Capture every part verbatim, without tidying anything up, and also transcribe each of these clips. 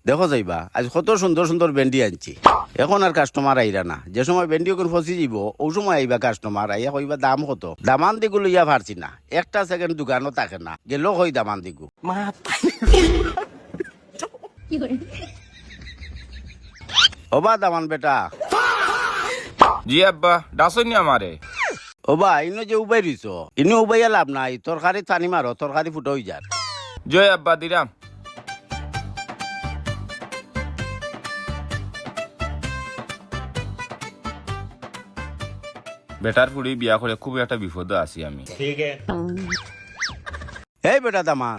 দেখো যাইবা, আইজ কত সুন্দর সুন্দর বেন্ডি আনছি, এখন আর কাস্টমার আইরা না। যে সময় বেন্ডি অগুন ফসি যাইবো, অউ সময় আইবা কাস্টমার, আইয়া কইবা, "দাম কত?" দামান্দিগু লইয়া পারছি না, একটা সেকেন্ড দোকানো থাকে না, গেল কই দামান্দিগু? ও বা দামান বেটা। জি আব্বা, ডাকছইন নি আমারে? ও বা, ইনো যে উবাই রইছো, ইনো উবাইয়া লাভ নাই, তরকারিত পানি মারো, তরকারি ফুটা অইযার। জি আব্বা, দিরাম। বেটার ফুড়ি বিয়া করি খুব একটা বিপদো আছি আমি। এই বেটা দামান,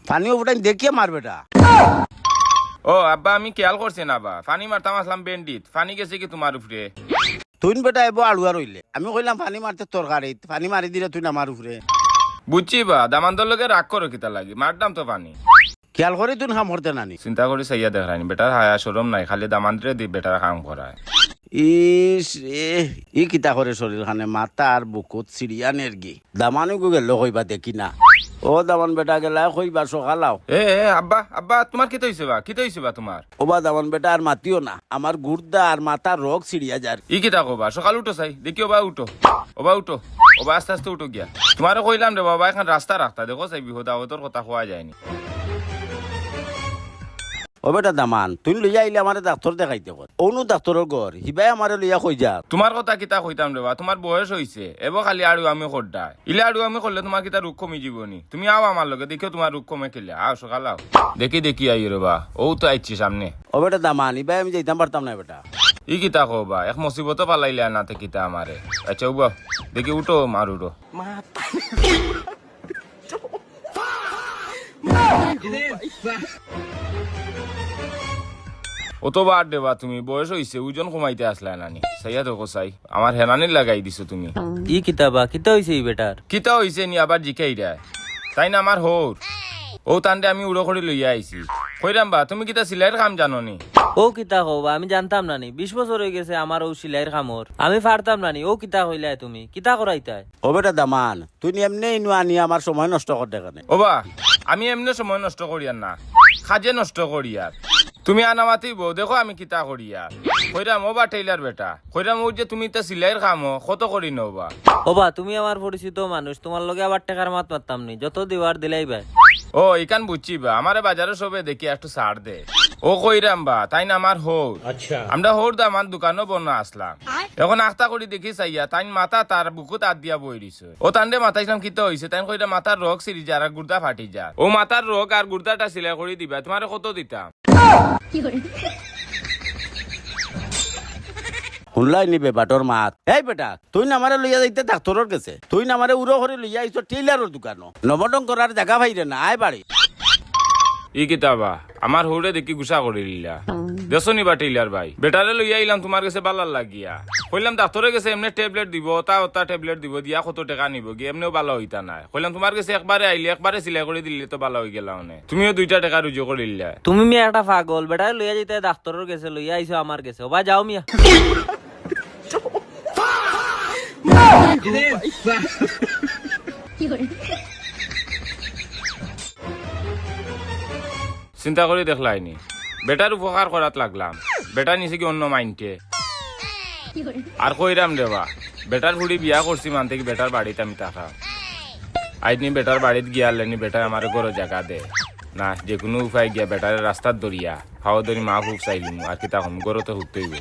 পানিও ফুটাইন দেখিয়া মার বেটা। ও আব্বা, আমি খেয়াল করছি না বা, পানি মারতাম আছলাম বেন্ডিত, পানি গেছে কি তুমার উপরে? তুইন বেটা এবো আড়ুয়া রইলে, আমি কইলাম পানি মারতে তরকারিত, পানি মারি দিলে তুইন আমার উপরে। বুঝছি বা, দামান্দর লগে রাগ করো কিতা লাগি, মারতাম তো পানি। খেয়াল করি তুইন কাম করতে নানি। চিন্তা করি চাইয়া দেখরায়নি, বেটার হায়া শরম নাই, খালি দামান্দরে দি বেটার কাম করায়। ইস রে, ই কিতা করে শরীর খানে, মাথা আর বুকুত ছিড়িয়া নেরগি। দামানগু গেল কইবা দেখি না। ও দামান বেটা গেলা কইবা সকালাও। এ, এ, আব্বা, আব্বা, তুমার কিতা অইছে বা? কিতা অইছে বা তুমার? ও বা দামান বেটা আর মাতিও না, আমার গুর্দা আর মাথার রগ ছিড়িয়া যার। ই কিতা কও বা? সকাল উঠো চাই, দেখি ও বা উঠো, ও বা উঠো, ও বা আস্তে আস্তে উঠো গিয়া। তুমারে কইলাম রে বাবা, এখন রাস্তা রাখতা, দেখো চাই বিপদ আপদর কথা কওয়া যায়নি। ও বেটা দামান, তুই লইয়া আইলে আমারে ডাক্তর দেখাইতে কর। অনো ডাক্তরর ঘর, হিবায় আমারে লইয়া কই যার। তুমার কথা কিতা কইতাম রে বা, তুমার বয়স অইছে, এবো খালি আড়ুয়ামি কররায়। ইলা আড়ুয়ামি করলে তুমার কিতা রোগ কমি যিবো নি? তুমি আও আমার লগে, দেখিও তুমার রোগ কমে কিলা। আও সকাল আও। দেখি, দেখি আইও রে বা, অউ তো আইছি সামনে। ও বেটা দামান, ইবায় আমি যাইতাম পারতাম না বেটা। ই কিতা কও বা, এক মুসিবতো ফালাইলে না তে কিতা আমারে। আচ্ছা উবাও, দেখি উঠো, মার উঠো। অত বার দেবা তুমি, বয়স অইছে, ওজন কমাইতে আছলায় নানি? চাইয়া দেখো চাই, আমার হেনানির লাগাই দিছো তুমি। ই কিতা বা, কিতা অইছে ই বেটার? কিতা অইছে নি আবার জিকাইরায়? তাইন আমার হউর। অউ তানরে আমি উড়ো করি লইয়া আইছি। কইরাম বা, তুমি কিতা সিলাইর কাম জানো নি? ও কিতা কও বা, আমি জানতাম না নি। বিশ বছর অইগেছে আমার অউ সিলাইর কামর। আমি পারতাম না নি। ও কিতা কইলায় তুমি? কিতা করাইতায়? ও বেটা দামান, তুই নি এমনে ইনো আনি আমার সময় নষ্ট করতে কেনে? ও বা, আমি এমনে সময় নষ্ট করিয়ার না, কাজে নষ্ট করিয়ার। তুমি আনা মাতিবো, দেখো আমি কিতা করিয়ার। কইরাম, ও বা টেইলার বেটা, কইরাম, অউ যে তুমি ইতা সিলাইর কামো কত করি নেও বা? ও বা, তুমি আমার পরিচিত মানুষ, তুমার লগে আবার টেকার মাত মাততাম নি, যত দিবার দিলাইবায়। ও, ইখান বুঝছি বা, আমারে বাজারো সবে দেখি একটু ছাড় দে। ও কইরাম বা, তাইন আমার হউর। আচ্ছা। আমরা হউর দামান দোকানো বনো আছলাম। এখন আখতা করি দেখি চাইয়া, তাইন মাথাত আর বুকুত আত দিয়া বই রইছে। ও তানরে মাতাইছলাম কিতা অইছে, তাইন কইরা মাথার রগ ছিড়ি যার আর গুর্দা ফাটি যার। অউ মাথার রগ আর গুর্দাটা সিলাই করি দিবা, তুমারে কত দিতাম? হুনলায় নি বেবাটর মাত? এই বেটা, তুইন আমারে লইয়া যাইতে ডাক্তরর গেছে, তুইন আমারে উড়ো করি লইয়া আইছো টেইলারর দোকানো। নমডং করার জাগা পাইরে না, আয় বাড়ি। ই কিতা বা, আমার হউরে দেখি গুসা করি দিলা। দেখছো নি বা টেইলার ভাই, বেটারে লইয়া আইলাম তুমার গেছে বালার লাগিয়া। কইলাম ডাক্তরর গেছে এমনে ট্যাবলেট দিবো, অতা অতা ট্যাবলেট দিবো, দিয়া কত টেকা নিবোগি, এমনেও বালা অইতা নায়। কইলাম তুমার গেছে একবারে আইলে, একবারে সিলাই করি দিলে তো বালা অইগেলা অনে। তুমিও দুইটা টেকা রুজি করি দিলায়। তুমি মিয়া একটা পাগল, বেটারে লইয়া যাইতায় ডাক্তরর গেছে, লইয়া আইছো আমার গেছে। ও বা যাও মিয়া। চিন্তা করি দেখলায় নি, বেটার উপকার করাত লাগলাম, বেটা নিছে কি অন্য মাইন্ডে। আর কইরাম রে বা, বেটার ফুড়ি বিয়া করছি মানতে কি বেটার বাড়িত আমি থাকতাম? আইজ নি বেটার বাড়িত গিয়া আরলে নি বেটায় আমারে ঘরো জাগা দে না, যেকুনু উপায় গিয়া বেটারে রাস্তাত ধরিয়া, পাও ধরি মাফ উফ চাইলিমু, আর কিতা কম, ঘরো তো হুততে অইবো।